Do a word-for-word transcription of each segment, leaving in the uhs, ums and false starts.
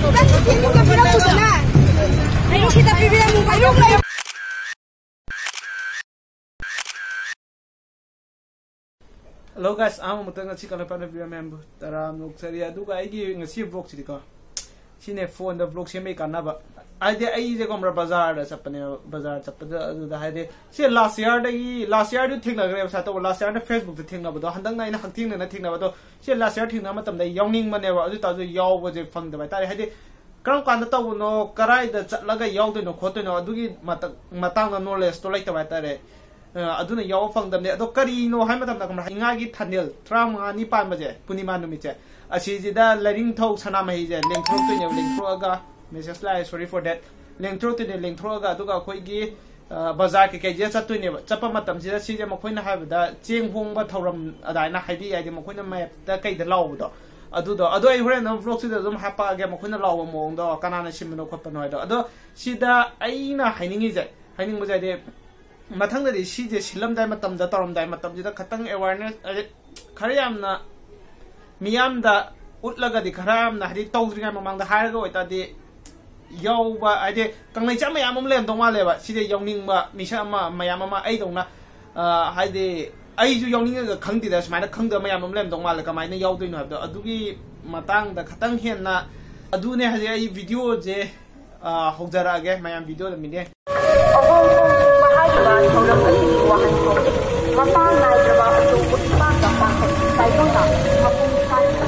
ꯅꯪꯒꯤ ꯆꯦꯡꯗꯨꯒ ꯄꯤꯔꯝꯃꯨꯗꯅ꯫ ꯑꯩ ꯁꯤꯗ ꯄꯤꯕꯤꯔꯝꯃꯨ꯫ Hello guys, ꯑꯍꯥꯟꯕ ꯃꯛꯇ ꯉꯁꯤ ꯀꯂꯔ ꯄꯥꯟꯅꯕꯤꯕ ꯃꯌꯥꯝꯕꯨ ꯇꯔꯥꯝꯅ ꯑꯣꯛꯆꯔꯤ꯫ ꯑꯗꯨꯒ ꯑꯩꯒꯤ ꯉꯁꯤ vlogꯁꯤꯗꯤꯀꯣ, ꯁꯤꯅꯦ ꯐꯣꯟꯗ vlog ꯁꯦꯝꯕꯒꯤ ꯀꯥꯟꯅꯕ꯫ ꯍꯥꯏꯗꯤ ꯑꯩꯁꯦ ꯈꯪꯕ꯭ꯔꯥ, ꯕꯖꯥꯔꯗ ꯆꯠꯄꯅꯦꯕ꯫ ꯕꯖꯥꯔ ꯆꯠꯄꯗ ꯑꯗꯨꯗ ꯍꯥꯏꯗꯤ ꯁꯤ last yearꯗꯒꯤ, last yearꯗꯨ ꯊꯦꯡꯅꯈ꯭ꯔꯦꯕ ꯁꯥꯏ ꯇꯧꯕ꯫ Last yearꯗ Facebookꯇ ꯊꯦꯡꯅꯕꯗꯣ, ꯍꯟꯗꯛꯅ ꯑꯩꯅ ꯍꯛꯊꯦꯡꯅꯅ ꯊꯦꯡꯅꯕꯗꯣ꯫ ꯁꯤ last year ꯊꯦꯡꯅꯕ ꯃꯇꯝꯗ ꯑꯩ ꯌꯥꯎꯅꯤꯡꯕꯅꯦꯕ, ꯑꯗꯨ ꯑꯣꯏ ꯇꯥꯔꯁꯨ ꯌꯥꯎꯕꯁꯦ ꯐꯪꯗꯕ ꯍꯥꯏꯇꯥꯔꯦ꯫ ꯍꯥꯏꯗꯤ ꯀꯔꯝ ꯀꯥꯟꯗ ꯇꯧꯕꯅꯣ, ꯀꯔꯥꯏꯗ ꯆꯠꯂꯒ ꯌꯥꯎꯗꯣꯏꯅꯣ ꯈꯣꯠꯇꯣꯏꯅꯣ, ꯑꯗꯨꯒꯤ ꯃꯇ-, ꯃꯇꯥꯡꯗ knowledgeꯇꯣ ꯂꯩꯇꯕ ꯍꯥꯏꯇꯥꯔꯦ꯫ ꯑ, ꯑꯗꯨꯅ ꯌꯥꯎꯕ ꯐꯪꯗꯕꯅꯦ꯫ ꯑꯗꯣ ꯀꯔꯤꯅꯣ ꯍꯥꯏ ꯃꯇꯝꯗ ꯈꯪꯕ꯭ꯔꯥ, ꯏꯉꯥꯒꯤ ꯊꯥꯅꯤꯜ ꯇꯔꯥꯃꯉꯥꯅꯤ ꯄꯥꯟꯕꯁꯦ, ꯄꯨꯔꯅꯤꯃꯥ ꯅꯨꯃꯤꯠꯁꯦ, ꯑꯁꯤꯁꯤꯗ ꯂꯥꯏꯅꯤꯡꯊꯧ ꯁꯅꯥꯃꯍꯤꯁꯦ ꯂꯦꯡꯊꯣꯔꯛꯇꯣꯏꯅꯦꯕ꯫ ꯂꯦꯡꯊꯣꯔꯛꯑꯒ, message ꯂꯥꯛꯑꯦ, sorry for that꯫ ꯂꯦꯡꯊꯣꯔꯛꯇꯣꯏꯅꯦ꯫ ꯂꯦꯡꯊꯣꯔꯛꯑꯒ ꯑꯗꯨꯒ ꯑꯩꯈꯣꯏꯒꯤ, ꯑ, ꯕꯖꯥꯔ ꯀꯩꯀꯩꯁꯤꯗ ꯆꯠꯇꯣꯏꯅꯦꯕ꯫ ꯆꯠꯄ ꯃꯇꯝꯁꯤꯗ ꯁꯤꯁꯦ ꯃꯈꯣꯏꯅ ꯍꯥꯏꯕꯗ ꯆꯦꯡ ꯍꯣꯡꯕ ꯊꯧꯔꯝ ꯑꯗꯨꯃꯥꯏꯅ ꯍꯥꯏꯗꯤ, ꯍꯥꯏꯗꯤ ꯃꯈꯣꯏꯅ mapꯇ ꯀꯩꯗ ꯂꯥꯎꯕꯗꯣ, ꯑꯗꯨꯗꯣ꯫ ꯑꯗꯣ ꯑꯩ ꯍꯣꯔꯦꯟ ꯑꯗꯨꯝ vlogꯁꯤꯗ ꯑꯗꯨꯝ ꯍꯥꯞꯄꯛꯑꯒꯦ, ꯃꯈꯣꯏꯅ ꯂꯥꯎꯕ ꯃꯑꯣꯡꯗꯣ, ꯀꯅꯥꯅ ꯁꯤꯟꯕꯅꯣ ꯈꯣꯠꯄꯅꯣ ꯍꯥꯏꯗꯣ꯫ ꯑꯗꯣ ꯁꯤꯗ ꯑꯩꯅ ꯍꯥꯏꯅꯤꯡꯉꯤꯁꯦ, ꯍꯥꯏꯅꯤꯡꯕꯁꯦ ꯍꯥꯏꯗꯤ, ꯃꯊꯪꯗꯗꯤ ꯁꯤꯁꯦ ꯁꯤꯜꯂꯝꯗꯥꯏ ꯃꯇꯝꯗ, ꯇꯧꯔꯝꯗꯥꯏ ꯃꯇꯝꯁꯤꯗ ꯈꯇꯪ awareness, ꯍꯥꯏꯗꯤ ꯈꯔ ꯌꯥꯝꯅ ꯃꯤꯌꯥꯝꯗ ꯎꯠꯂꯒꯗꯤ, ꯈꯔ ꯌꯥꯝꯅ ꯍꯥꯏꯗꯤ ꯇꯧꯗ꯭ꯔꯤꯉꯩ ꯃꯃꯥꯡꯗ ꯍꯥꯏꯔꯒ ꯑꯣꯏꯇꯥꯔꯗꯤ, ꯌꯥꯎꯕ ꯍꯥꯏꯗꯤ ꯀꯪꯂꯩꯆꯥ ꯃꯌꯥꯝ ꯑꯃ ꯂꯩꯔꯝꯗꯧ ꯃꯥꯜꯂꯦꯕ ꯁꯤꯗ ꯌꯥꯎꯅꯤꯡꯕ ꯃꯤꯁꯛ ꯑꯃ, ꯃꯌꯥꯝ ꯑꯃ ꯑꯩꯗꯧꯅ, ꯑ, ꯍꯥꯏꯗꯤ ꯑꯩꯁꯨ ꯌꯥꯎꯅꯤꯡꯉꯒ ꯈꯪꯗꯦꯗ, ꯁꯨꯃꯥꯏꯅ ꯈꯪꯗꯕ ꯃꯌꯥꯝ ꯑꯃ ꯂꯩꯔꯝꯗꯧ ꯃꯥꯜꯂꯦ꯫ ꯀꯃꯥꯏꯅ ꯌꯥꯎꯗꯣꯏꯅꯣ ꯍꯥꯏꯕꯗꯣ, ꯑꯗꯨꯒꯤ ꯃꯇꯥꯡꯗ ꯈꯇꯪ ꯍꯦꯟꯅ, ꯑꯗꯨꯅꯦ ꯍꯧꯖꯤꯛ ꯑꯩ videoꯁꯦ, ꯑ, ꯍꯧꯖꯔꯛꯑꯒꯦ꯫ ꯃꯌꯥꯝ videoꯗ ꯃꯤꯠꯌꯦꯡ ꯑꯍꯣꯡ ꯍꯣꯡꯕ ꯍꯥꯏꯔꯤꯕ ꯊꯧꯔꯝ ꯑꯁꯤꯒꯤ ꯋꯥꯍꯟꯊꯣꯛ ꯃꯄꯥꯡ ꯅꯥꯏꯗ꯭ꯔꯕ ꯑꯆꯧꯕ ꯏꯄꯥꯛꯇ ꯄꯥꯡꯊꯛ ꯇꯥꯏꯕꯪꯅ ꯃꯄꯨꯡ ꯐꯥꯍꯟꯕ꯫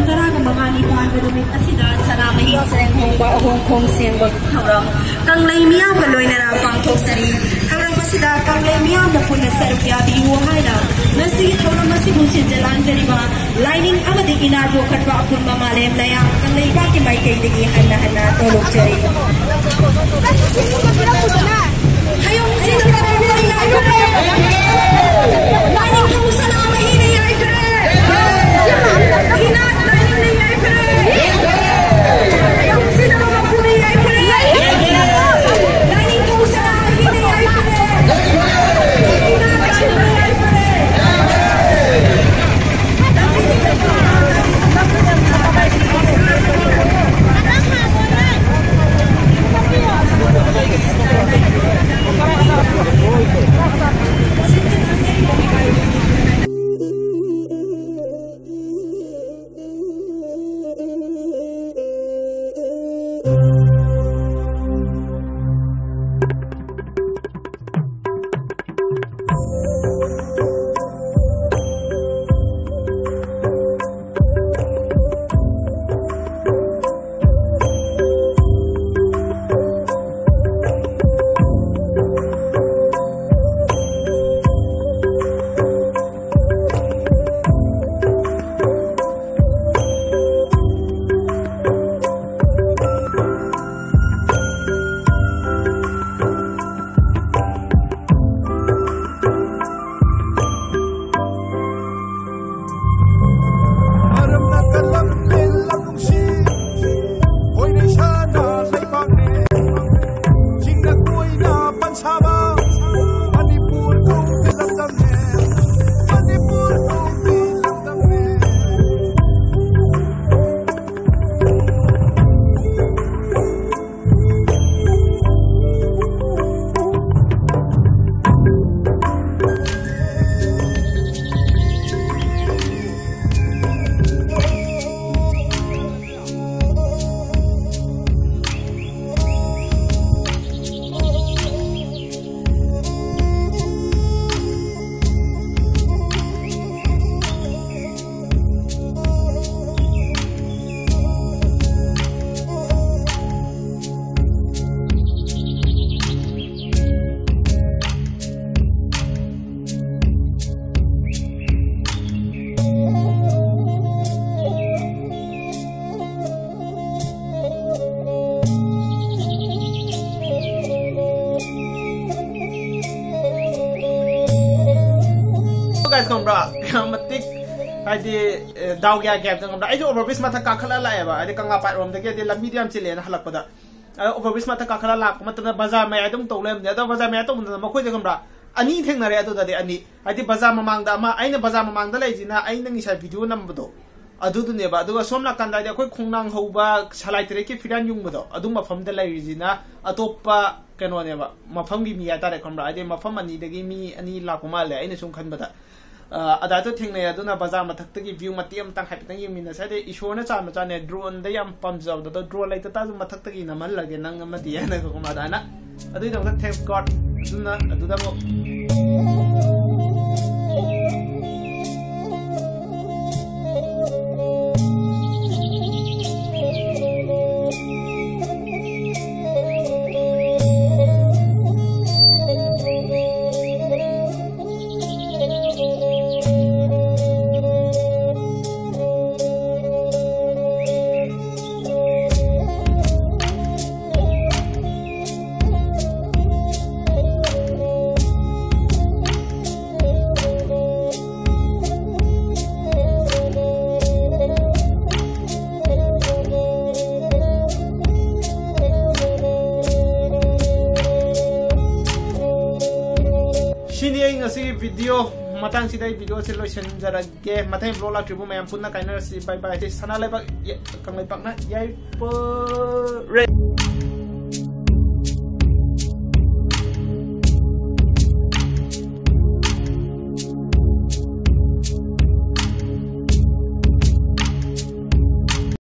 ꯇꯔꯥꯒ ꯃꯉꯥꯅꯤ ꯄꯥꯟꯕ ꯅꯨꯃꯤꯠ ꯑꯁꯤꯗ ꯁꯅꯥꯃꯍꯤ ꯁꯦꯡ ꯍꯣꯡꯕ, ꯑꯍꯣꯡ ꯈꯣꯡ ꯁꯦꯡꯕ ꯊꯧꯔꯝ ꯀꯪꯂꯩ ꯃꯤꯌꯥꯝꯒ ꯂꯣꯏꯅꯅ ꯄꯥꯡꯊꯣꯛꯆꯔꯤ꯫ ꯊꯧꯔꯝ ꯑꯁꯤꯗ ꯀꯪꯂꯩ ꯃꯤꯌꯥꯝꯅ ꯄꯨꯟꯅ ꯁꯔꯨꯛ ꯌꯥꯕꯤꯌꯨ ꯍꯥꯏꯅ ꯉꯁꯤꯒꯤ ꯊꯧꯔꯝ ꯑꯁꯤꯕꯨ ꯁꯤꯟꯖ ꯂꯥꯡꯖꯔꯤꯕ ꯂꯥꯏꯅꯤꯡ ꯑꯃꯗꯤ ꯏꯅꯥꯠ ꯌꯣꯛꯈꯠꯄ ꯑꯄꯨꯟꯕ ꯃꯥꯂꯦꯝ ꯂꯩꯉꯥꯛ ꯀꯪꯂꯩꯄꯥꯛꯀꯤ ꯃꯥꯏꯀꯩꯗꯒꯤ ꯍꯟꯅ ꯍꯟꯅ ꯊꯧꯔꯣꯛꯆꯔꯤ꯫ Guys, ꯈꯪꯕ꯭ꯔꯥ? ꯌꯥꯝ ꯃꯇꯤꯛ, ꯍꯥꯏꯗꯤ, ꯑꯦ, ꯗꯥꯎ ꯌꯥꯒꯦ ꯍꯥꯏꯕꯗꯣ, ꯈꯪꯕ꯭ꯔꯥ? ꯑꯩꯁꯨ overbridge ꯃꯊꯛ ꯀꯥꯈꯠꯂ ꯂꯥꯛꯑꯦꯕ, ꯍꯥꯏꯗꯤ ꯀꯪꯂꯥꯄꯥꯠ ꯔꯣꯝꯗꯒꯤ, ꯍꯥꯏꯗꯤ ꯂꯝꯕꯤꯗꯣ ꯌꯥꯝ ꯆꯤꯜꯂꯦꯅ ꯍꯜꯂꯛꯄꯗ꯫ ꯑꯗꯣ overbridge ꯃꯊꯛ ꯀꯥꯈꯠꯂ ꯂꯥꯛꯄ ꯃꯇꯝꯗ ꯕꯖꯥꯔ ꯃꯌꯥꯏꯗ ꯑꯃꯨꯛ ꯇꯧ ꯂꯩꯔꯝꯅꯦ꯫ ꯑꯗꯣ ꯕꯖꯥꯔ ꯃꯌꯥꯏꯗ ꯇꯧꯕꯗ ꯃꯈꯣꯏꯗ, ꯈꯪꯕ꯭ꯔꯥ, ꯑꯅꯤ ꯊꯦꯡꯅꯔꯦ꯫ ꯑꯗꯨꯗꯗꯤ ꯑꯅꯤ, ꯍꯥꯏꯗꯤ ꯕꯖꯥꯔ ꯃꯃꯥꯡꯗ ꯑꯃ, ꯑꯩꯅ ꯕꯖꯥꯔ ꯃꯃꯥꯡꯗ ꯂꯩꯔꯤꯁꯤꯅ ꯑꯩꯅ ꯉꯁꯥꯏ video ꯅꯝꯕꯗꯣ ꯑꯗꯨꯗꯨꯅꯦꯕ꯫ ꯑꯗꯨꯒ ꯁꯣꯝ ꯅꯥꯀꯟꯗ, ꯍꯥꯏꯗꯤ ꯑꯩꯈꯣꯏ ꯈꯣꯡꯅꯥꯡ ꯍꯧꯕ ꯁꯂꯥꯏ ꯇꯔꯦꯠꯀꯤ ꯐꯤꯔꯥꯟ ꯌꯨꯡꯕꯗꯣ, ꯑꯗꯨ ꯃꯐꯝꯗ ꯂꯩꯔꯤꯁꯤꯅ ꯑꯇꯣꯞꯄ ꯀꯩꯅꯣꯅꯦꯕ, ꯃꯐꯝꯒꯤ ꯃꯤ ꯍꯥꯏꯇꯥꯔꯦ, ꯈꯪꯕ꯭ꯔꯥ? ꯍꯥꯏꯗꯤ ꯃꯐꯝ ꯑꯅꯤꯗꯒꯤ ꯃꯤ ꯑꯅꯤ ꯂꯥꯛꯄ ꯃꯥꯜꯂꯦ ꯑꯩꯅ ꯁꯨꯝ ꯈꯟꯕꯗ꯫ ꯑ, ꯑꯗꯥꯏꯗꯣ ꯊꯦꯡꯅꯩ꯫ ꯑꯗꯨꯅ ꯕꯖꯥꯔ ꯃꯊꯛꯇꯒꯤ view ꯃꯇꯦꯛ ꯑꯃꯇꯪ ꯍꯥꯏꯐꯦꯠꯇꯪ ꯌꯦꯡꯃꯤꯟꯅꯁꯦ꯫ ꯍꯥꯏꯗꯤ ꯏꯁꯣꯔꯅ ꯆꯥꯟꯕ ꯆꯥꯅꯦ, drone ꯗ ꯌꯥꯝ ꯄꯥꯝꯖꯕꯗꯣ, ꯑꯗꯣ drone ꯂꯩꯇ ꯇꯥꯔꯁꯨ ꯃꯊꯛꯇꯒꯤ ꯅꯝꯍꯜꯂꯒꯦ ꯅꯪ ꯑꯃꯗꯤ ꯍꯥꯏꯅ, ꯈꯪꯕ꯭ꯔꯥ? ꯑꯗꯥꯏꯅ꯫ ꯑꯗꯨꯒꯤꯗꯃꯛꯇ thanks God꯫ ꯑꯗꯨꯅ ꯑꯗꯨꯗ ꯑꯃꯨꯛ ꯁꯤꯅꯤ ꯑꯩ ꯉꯁꯤꯒꯤ video꯫ ꯃꯇꯥꯡꯁꯤꯗ ꯑꯩ video ꯁꯦ ꯂꯣꯏꯁꯤꯟꯖꯔꯒꯦ꯫ ꯃꯊꯪ vlog ꯂꯥꯛꯇ꯭ꯔꯤꯕ ꯃꯌꯥꯝ ꯄꯨꯟꯅ ꯀꯥꯏꯅꯔꯁꯤ꯫ Bye bye꯫ ꯁꯅꯥ ꯂꯩꯕꯥꯛ ꯌ-, ꯀꯪꯂꯩꯄꯥꯛꯅ ꯌꯥꯏꯐꯔꯦ꯫